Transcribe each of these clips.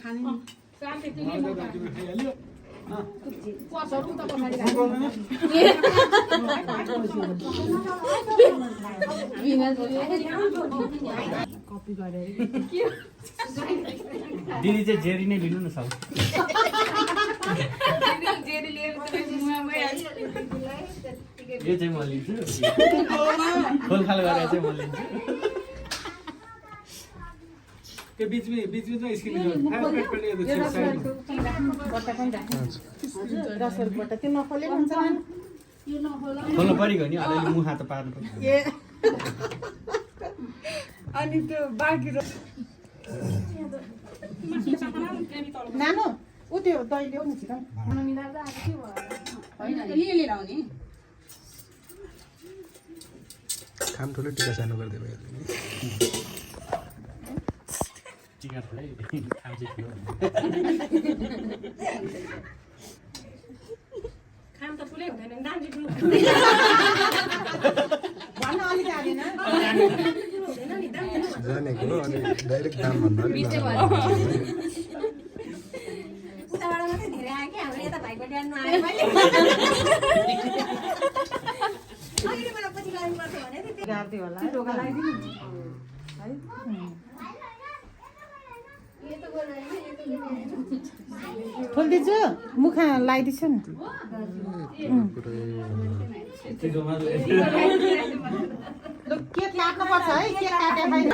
खाने नि साथै तिमी म खाइहाल्यो कसहरु त पछाडी कपी गरेर दिदी चाहिँ जेरी नै लिनु न सब जेरी लिएर मुहामा यो चाहिँ म लिन्छु खोलखाल गरेर चाहिँ म लिन्छु त्यो बीचमा स्किन पेट पेट यो साइड बट्टा पनि राख्नु हजुर 10 रुपैयाँ बट्टा त्यो नखोले हुन्छ यो नखोला खोल्नु पऱ्यो नि अलिअलि मुख हात पार्नु पर्छ ए अनि त्यो बाँकी नानो उ त्यो दही ल्याउ न छिटो मिलाउँदा आज के भयो हैन लिएर आउने काम ठुलो टिका सानो गर्दै भयो टिका ठुलै काम चाहिँ ठुलो खाम त ठुलै हुँदैन नि दाम चाहिँ ठुलो भन्न अलि जानेन हुँदैन नि दाम जानेको हो अनि डाइरेक्ट दाम भन्दा उताबाट मात्रै धेरै आयो कि हाम्रो यता भाइको ड्यान्नु आयो मैले अहिले मलाई पछि लानुपर्छ भने त्यो गार्दै होला ढोका लगाइदिनु है खोलिदिन्छु मुखा लगाइदिन्छु नि ल केक काट्नुपर्छ है केक काटे बाहिर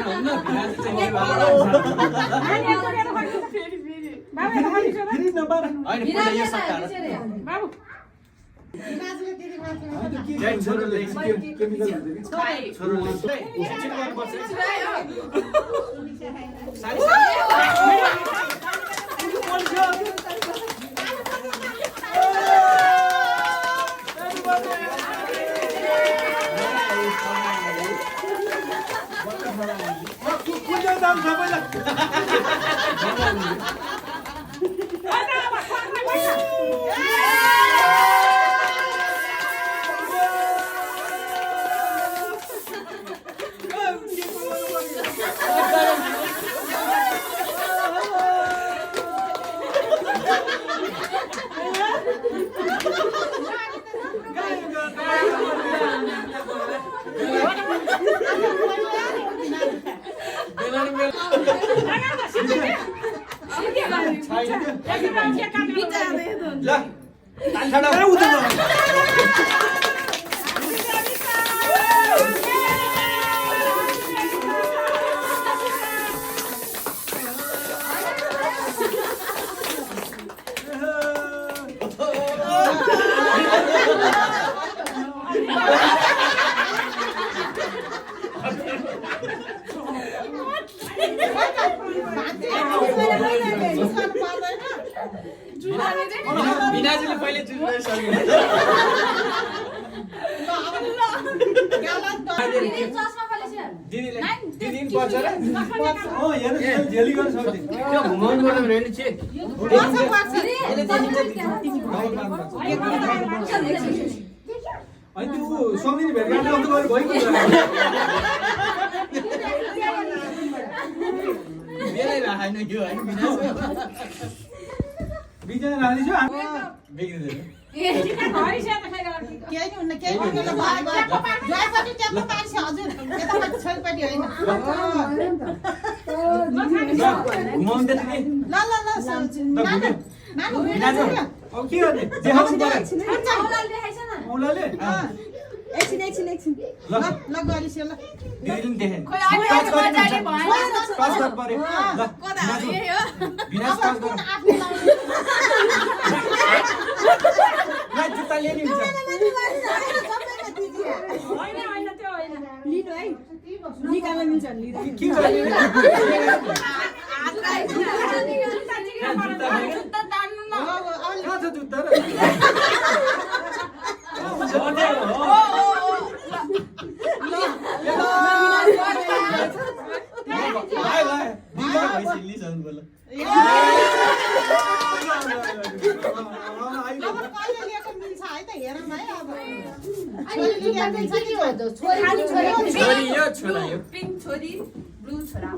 नाजुले दिदी माथि बिनाजुले पहिले जुस सकिन्छ दिदीले दिदी पर्छ र ओ हेर्नु झेली गर्न सक्दिन त्यो घुमाउनु पर्दैन भने नि छे अनि त्यो सक्दिन भेट गर्न गएर भइको बेलै राख्दैन यो हैन बिनाजु बिजना राख्दिछु बिग्रिदैन केही नि हुन्न केही हुन्न जयपट्टि टेप्पो पार्छ हजुर यतापट्टि छोरीपट्टि होइन घुमाउनु त दिदी ल ल ल नानु नानु बिनाजु अब के गर्ने देखाउनु पर्यो औलाले एकछिन ल ल गरिस ल दिदीले नि देखेन खोइ अहिले मजाले भएन पास गर्नु पर्यो ल कता हो यो बिनाज पास कुन गर्नु आफूले लाउने ल जुत्ता लिने हुन्छ होइन त्यो होइन लिनु है निकाल्न मिल्छ नि लिँदा के गर्ने जुत्ता तान्नु न कहाँ छ जुत्ता र छोरी यो छोरा यो पिङ्क छोरी ब्लू छोरा